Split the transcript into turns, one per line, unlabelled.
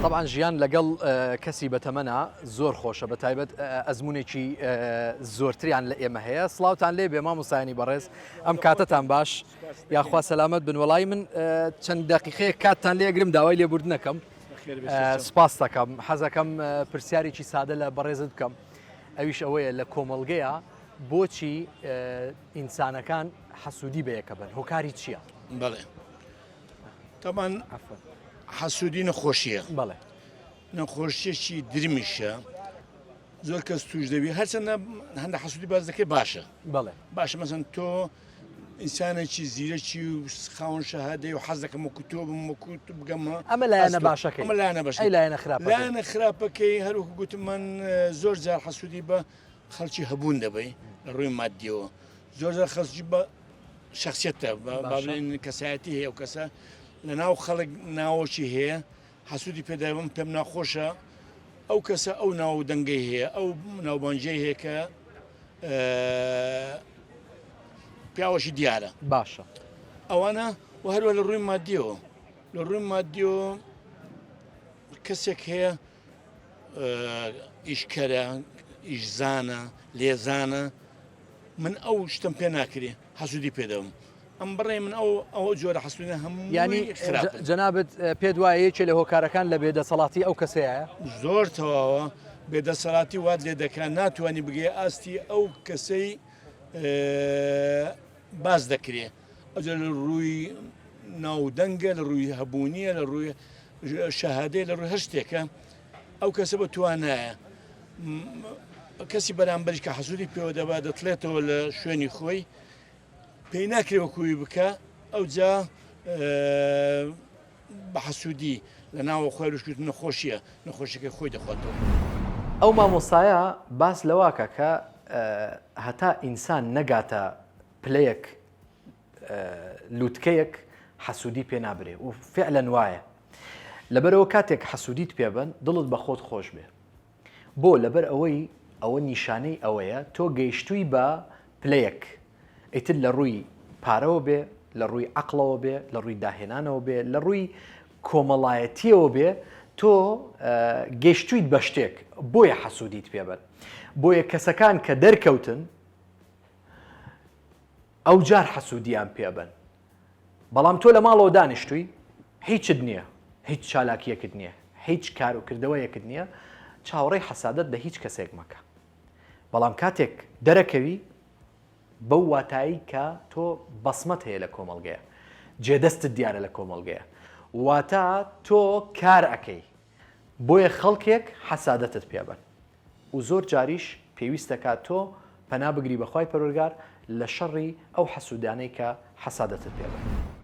تەبعەن ژیان لەگەڵ کەسی بەتەمەنا زۆر خۆشە بە تایبەت ئەزمونێکی زۆرتریان لە ئێمە هەیە سڵاوتان لێ بێ مامۆستایانی بەڕێز ئەم کاتەتان باش یاخوا سەلامەت بن وەڵی من چەند دقیقەیەک کاتتان لێگرم داوای لێبوردنەکەم سپاس دەکەم حەزەکەم پرسیارێکی سادە لە بەڕێزت بکەم ئەویش ئەوەیە لە کۆمەڵگەیە بۆچی ئینسانەکان حەسوودی بەیەکە بن هۆکاری چییە؟
بەڵێ تەمان حەسوودی نەخۆشیە
بەڵێ
نەخۆشیەکی درمیشە زۆر کەس توش دەبی هەرچەندە هەندە حەسوودی باز دەکەی باشە
بەڵێ
باشە مەسەن تۆ ئینسانێکی زیرەکی و خاوەن شەهادەی و حەز دەکەم وەکو تۆ بم وەکو بگەمە
ئەمە لایەنە باشەکەی
ئەمە لایەنە باشەکەی
ئەی لایەنە خراپەکەی
لایەنە خراپەکەی هەروەکو گوتم من زۆر جار حەسوودی بە خەڵکی هەبوون دەبەی لە ڕووی مادیەوە زۆر جار خەڵکی بە شخصیتە با بڵێن کەسایەتی هەیە و کەسە لە ناو خەڵک ناوەکی هەیە حەسوودی پێداوم پێم ناخۆشە ئەو کەسە ئەو ناو و دەنگەی هەیە ئەو ناوبانجەی هەیە کە پیاوەشی دیارە
باشە
ئەوانە و هەروە لە ڕووی مادیەوە لە ڕووی مادیەوە کەسێک هەیە ئیشکەرە ئیشزانە لێزانە من ئەو شتم پێ ناکرێ حەسوودی پێدەم ئەم بڕێ من ئەو ئەو جۆرە حەسوودە هەموو
یانی جەنابت پێت وایە یەکێ لە هۆکارەکان لە بێدەسەڵاتی ئەو کەسەیە؟
زۆر تەواوە بێدەسەڵاتی وات لێ دەکات ناتوانانی بگەی ئاستی ئەو کەسەی باس دەکرێ ئەجە لە ڕووی ناودەنگە لە ڕووی هەبوونیە لە ڕووی شەهادەیە لە ڕووی هەر شتێکە ئەو کەسە بە توانایە کەسی بەرامبەریش کە حەسوودی پێوە دەبا دەتڵێتەوە لە شوێنی خۆی پێی ناکرێ وەکووی بکە ئەوجا بە حەسوودی لە ناوە خۆی لوشکرد نەخۆشیە نەخۆشیەکەی خۆی دەخواتەوە.
ئەو مامۆستایە باس لەوەکە کە هەتا ئینسان نەگاتە پلەیەک لوتکەیەک حەسوودی پێ نابرێ و فعلەن وایە لەبەرەوە کاتێک حەسوودیت پێ بن دڵت بە خۆت خۆش بێ بۆ لەبەر ئەوەی ئەوە نیشانەی ئەوەیە تۆ گەیشتووی بە پلەیەک ئیتر لە ڕووی پارەوە بێ لە ڕووی عەقڵەوە بێ لە ڕووی داهێنانەوە بێ لە ڕووی کۆمەڵایەتیەوە بێ تۆ گەیشتویت بە شتێک بۆیە حەسوودیت پێ بن بۆیە کەسەکان کە دەرکەوتن ئەوجار حەسوودیان پێ بن بەڵام تۆ لە ماڵەوە دانیشتووی هیچت نییە هیچ چالاکیەکت نییە هیچ کار و کردەوەیەکت نییە چاوەڕێی حەسادەت لە هیچ کەسێک مەکە بەڵام کاتێک دەرەکەوی بەو واتایی کە تۆ بەسمەت هەیە لە کۆمەڵگەیە جێدەستت دیارە لە کۆمەڵگەیە واتە تۆ کار ئەکەی بۆیە خەڵکێک حەسادەتت پێبن و زۆر جاریش پێویست دەکات تۆ پەنا بگری بە خوای پەروەرگار لە شەڕی ئەو حەسودانەی کە حەسادەتت پێ بەن.